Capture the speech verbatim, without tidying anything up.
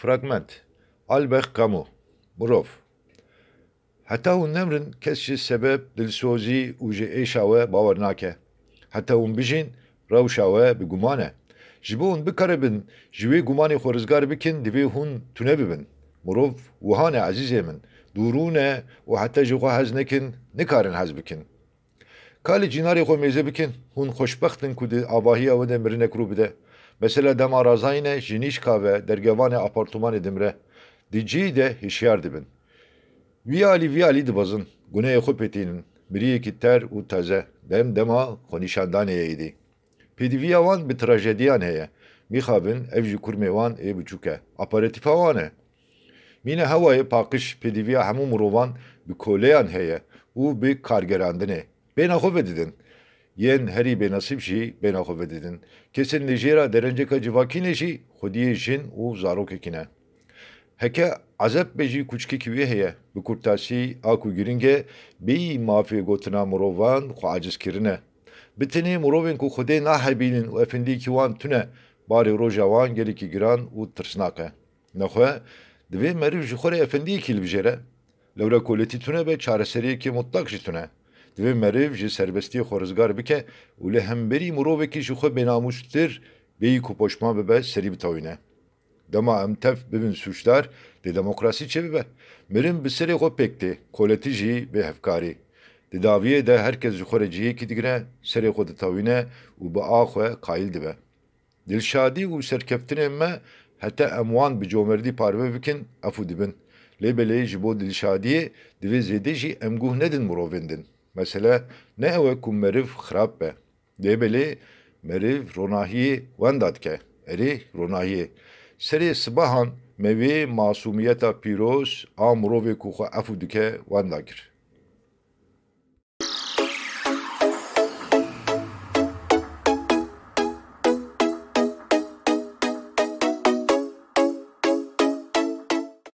Fragment. Albert Camus. Mirov. Heta hûn nemirin, kes ji sebeb dilsozî û ji êşa we bawer nake. Heta hûn bijîn, rewşa we bi guman e. Ji bo hûn bikaribin ji wê gumanê xwe rizgar bikin, divê hûn tune bibin. Mirov wiha ne ezîzê min. Dûrûn e û heta ji xwe hez nekin, nikarin hez bikin. Ka li cînarê xwe mêze bikin, hûn xweşbext in ku di avahiya we de mirinek rû bide. Mesela dema razayîne ji nîşka ve dergevanê apartmanê dimire. Di cihî de hişyar dibin. Vî alî vî alî dibezin, guneyê xwe pêtînin, miriyekî ter û teze, dem dema xwenîşandanê ye êdî. Pêdiviya wan bi trajediyan heye. Mîxabin, ev jî kurmê wan ê biçûk e. Aperatîfa wan e. Mîna hewayê paqij, pêdiviya hemû mirovan bi koleyan heye û bi kargerandinê. Bêhna xwe vedidin. Yên herî bênesîb jî bêhna xwe vedidin. Kesên li jêra derenceka civakî ne jî xwediyê jin û zarokekî ne. Heke ezeb be jî, kûçikekî wê heye. Bi kurtasî, a ku girîng e, bêyî mafê gotina mirovan xwe aciz kirine. Bi tenê mirovên ku Xwedê nahebînin û efendiyekî wan tune, barê roja wan gelekî giran û tirsnak e. Nexwe, divê meriv ji xwe re efendiyekî hilbijêre. Lewra koletî tune be, çareseriyekê mutlak jî tune. Divê meriv ji serbestiyê xwe rizgar bike û li hemberî mirovekî ji xwe bênamûstir bêyî ku poşman bibe, serî bitewîne. Dema em tev bibin sûcdar, dê demokrasî çêbibe. Mirin bi serê xwe pêk tê, koletî jî bê hevkarî. Di dawiyê de her kes ji xwe re cihekî digire, serê xwe ditewîne û bi a xwe qayîl dibe. Dilşadî û serkeftinên me, heta em wan bi comerdî parve bikin, efû dibin. Lê belê ji bo dilşadiyê divê zêde jî em guh nedin mirovên din. Mesele ne ew e ku meriv xirab be. Lê belê meriv ronahiyê wenda dike. Erê, ronahiyê. Serê sibahan me wê masûmiyeta pîroz a mirovê ku xwe efû dike wenda kir.